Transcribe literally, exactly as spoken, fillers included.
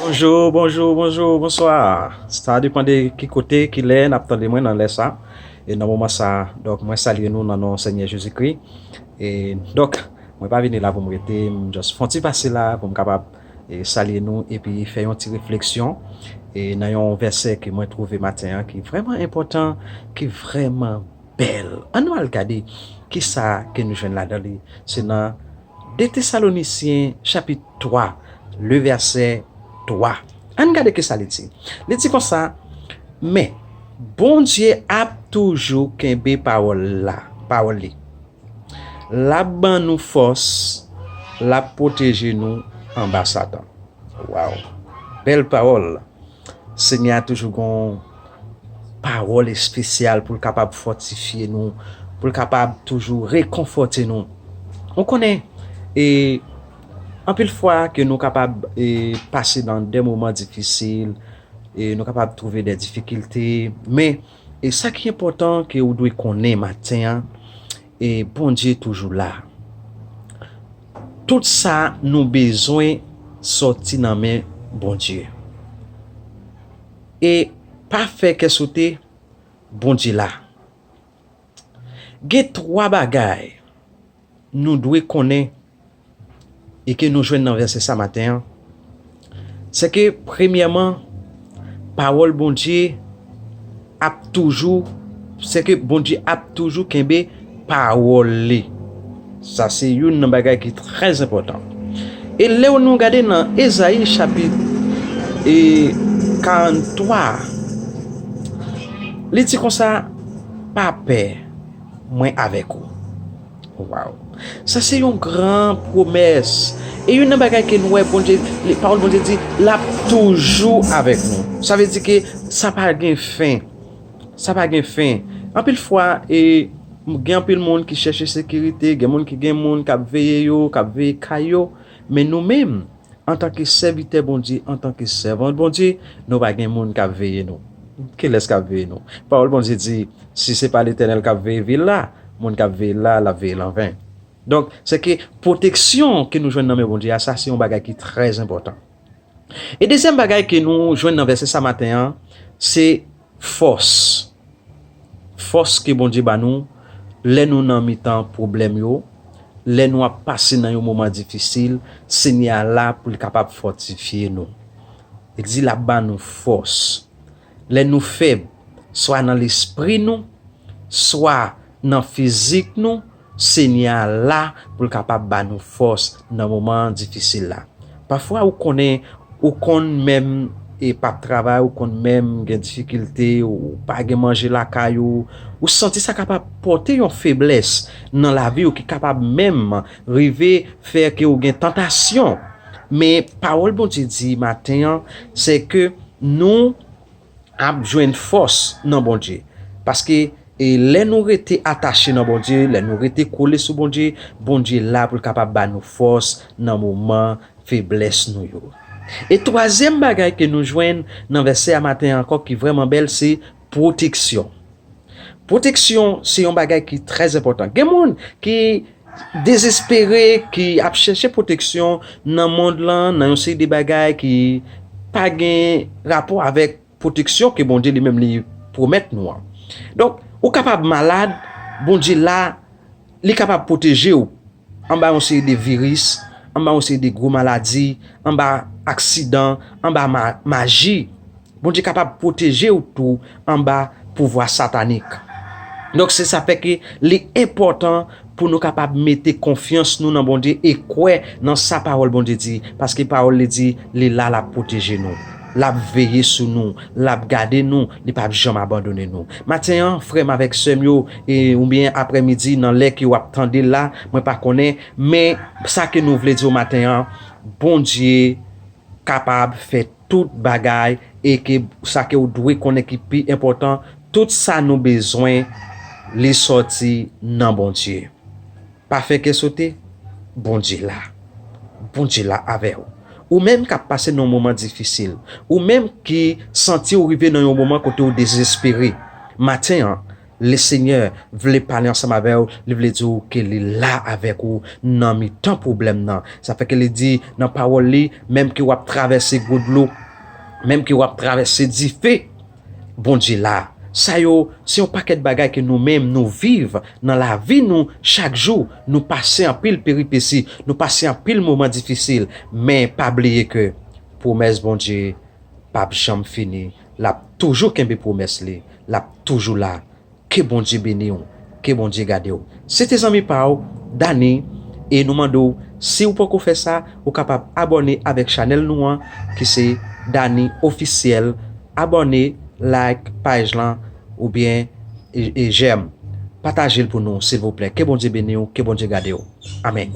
Bonjou, bonjou, bonjou, bonswa. Sa depann de ki kote, ki lè n ap tande mwen nan lè sa. E nan moman sa, donk, mwen salye nou nan non Senyè Jezikri. E, donk, mwen pa vini la pou m rete, m just fè yon ti pase la pou m kapab, e, salye nou epi fè yon ti refleksyon, e, nan yon vèsè ke mwen twouve maten an ki vrèman enpòtan, ki vrèman bèl. Ann nou al gade kisa ke nou jwenn ladan li. Se nan de Tesalonisyen chapit twa, le vèsè twa. Ann gade kisa li di. Li di konsa, men Bondye ap toujou kenbe pawòl la, pawòl li. L ap ban nou fòs, l ap pwoteje nou anba Satan. Waw! Bèl pawòl! Senyè a toujou gon pawòl espesyal pou l kapab fòtifye nou, pou l kapab toujou rekonfòte nou. Ou konnen, e, anpil fwa ke nou kapab, e, pase nan de moman difisil, e nou kapab twouve de difikilte, men, e sa ki enpòtan ke ou dwe konnen maten an, e Bondye toujou la. Tout sa nou bezwen sòti nan men Bondye. E pa fè kè sote, Bondye la. Gen twa bagay nou dwe konnen e ke nou jwenn nan vèsè sa maten an, se ke, premyèman, pawòl Bondye ap toujou, se ke Bondye ap toujou kenbe pawòl li. Sa se youn nan bagay ki trè enpòtan. E lè nou gade nan Ezayi chapit, e, karant twa, li di konsa, pa pè, mwen avèk ou. Waw! Sa se yon gran pwomès. E youn nan bagay ke nou wè Bondye, li, pawòl Bondye di, l ap toujou avèk nou. Sa vle di ke sa pa gen fen. Sa pa gen fen. Anpil fwa, e, gen anpil moun ki chèche sekirite, gen moun ki gen moun k ap veye yo, k ap veye kay yo. Men nou menm, antanke sèvitè Bondye, antanke sèvant Bondye, nou pa gen moun k ap veye nou. Kilès k ap veye nou? Pawòl Bondye di, si se pa Letènèl k ap veye vil la, moun k ap veye l la, l ap veye l anven. Donk, se ke pwoteksyon ke nou jwenn nan men Bondye a, sa se yon bagay ki trè enpòtan. E dezyèm bagay ke nou jwenn nan vèsè sa maten an, se fòs. Fòs ke Bondye ba nou lè nou nan mitan pwoblèm yo, lè nou ap pase nan yon moman difisil, Senyè a la pou l kapab fòtifye nou. Li di l ap ba nou fòs. Lè nou fèb, swa nan lespri nou, swa nan fizik nou, Senyè a la pou l kapab ba nou fòs nan moman difisil la. Pafwa ou konnen, ou konn menm e p ap travay, ou konn menm gen difikilte, ou pa gen manje lakay ou, ou santi sa kapab pote yon feblès nan lavi w ki kapab menm rive fè ke w gen tantasyon. Men pawòl Bondye di maten an, se ke nou ap jwenn fòs nan Bondye. Paske, e lè nou rete atache nan Bondye, lè nou rete kole sou Bondye, Bondye la pou l kapab ba nou fòs nan moman feblès nou yo. E twazyèm bagay ke nou jwenn nan vèsè a maten an ankò ki vrèman bèl, se pwoteksyon. Pwoteksyon se yon bagay ki trè enpòtan. Gen moun ki dezespere, ki ap chèche pwoteksyon nan mond lan, nan yon seri de bagay ki pa gen rapò avèk pwoteksyon ke Bondye li menm li pwomèt nou an. Donk, ou kapab malad, Bondye la, li kapab pwoteje w anba yon seri de viris, anba yon seri de gwo maladi, anba aksidan, anba ma-, maji. Bondye kapab pwoteje w tou anba pouvwa satanik. Donk, se sa fè ke li enpòtan pou nou kapab mete konfyans nou nan Bondye e kwè nan sa pawòl Bondye di, paske pawòl li di, li la, l ap pwoteje nou, l ap veye sou nou, l ap gade nou, li p ap janm abandone nou. Maten an, frè m avèk sè m yo, e, oubyen aprèmidi, nan lè ke w ap tande l la, mwen pa konnen, men sa ke nou vle di w maten an, Bondye kapab fè tout bagay e ke sa ke w dwe konnen ki pi enpòtan, tout sa nou bezwen, li sòti nan Bondye. Pa fè kè sote, Bondye la. Bondye la avè w. Ou menm k ap pase nan yon moman difisil, ou menm ki santi w rive nan yon moman kote w dezespere, maten an, Lesenyè vle pale ansanm avè w, li vle di w ke li la avèk ou nan mitan pwoblèm nan. Sa fè ke li di nan pawòl li, menm ke w ap travèse gwo dlo, menm ke w ap travèse dife, Bondye la. Sa yo, se yon pakèt bagay ke nou menm nou viv nan lavi nou chak jou. Nou pase anpil peripesi, nou pase anpil moman difisil, men pa bliye ke pwomès Bondye p ap janm fini. L ap toujou kenbe pwomès li. L ap toujou la. Ke Bondye beni w. Ke Bondye gade w. Se te zanmi pa w, Dani, e nou mande w, si w poko fè sa, ou kapab abòne avèk chanèl nou an, ki se Dani Ofisyèl. Abòne, like paj lan, oubyen e, e jèm. Pataje l pou nou, silvouplè. Ke Bondye beni w, ke Bondye gade w. Amèn.